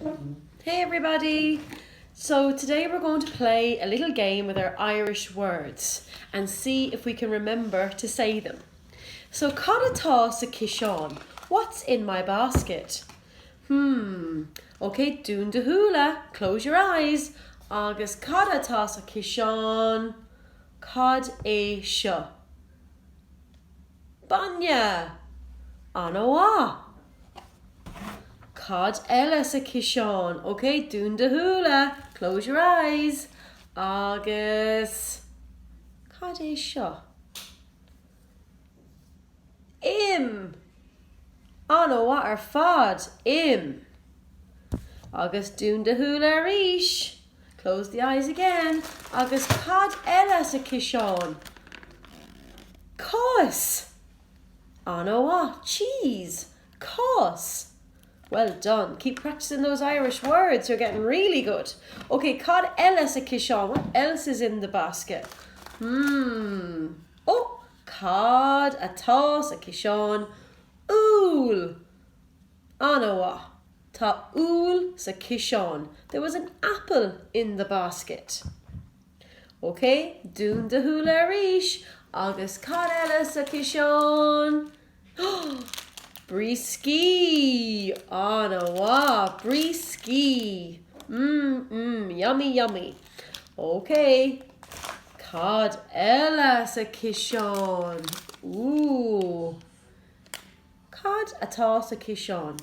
Hey everybody! So today we're going to play a little game with our Irish words and see if we can remember to say them. So cad atá sa ciseán? What's in my basket? Hmm, ok, dún do shúile, close your eyes, agus cad atá sa ciseán? Cad é seo? Bainne! An-mhaith! Cad eile sa ciseán? Ok, dún do shúile, close your eyes, agus cad é seo? Im! An-mhaith ar fad, im! Agus dún do shúile arís, close the eyes again, agus cad eile sa ciseán? Cáis! An-mhaith, cheese! Cáis! Well done. Keep practicing those Irish words. You're getting really good. Ok, cad eile sa ciseán? What else is in the basket? Hmm. Oh, cad atá sa ciseán? Úll! An-mhaith. Tá úll sa ciseán. There was an apple in the basket. Ok, dún do shúile arís. Agus cad eile sa ciseán? Brioscaí! An-mhaith! Brioscaí! Mmm, mmm, yummy, yummy. Ok, cad eile sa ciseán? Ooh! Cad atá sa ciseán?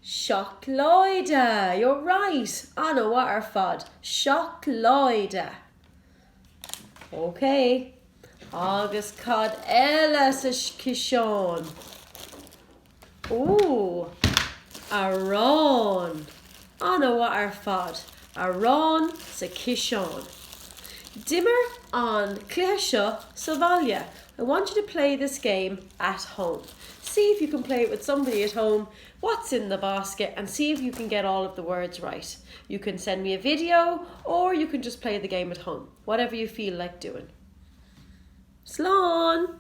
Seacláide! You're right! An-mhaith ar fad! Seacláide! Ok, agus cad eile sa ciseán? Ooh! Arán! An-mhaith ar fad! Arán sa ciseán. D'imir an cluiche seo sa bhaile. I want you to play this game at home. See if you can play it with somebody at home, what's in the basket and see if you can get all of the words right. You can send me a video or you can just play the game at home. Whatever you feel like doing. Slán!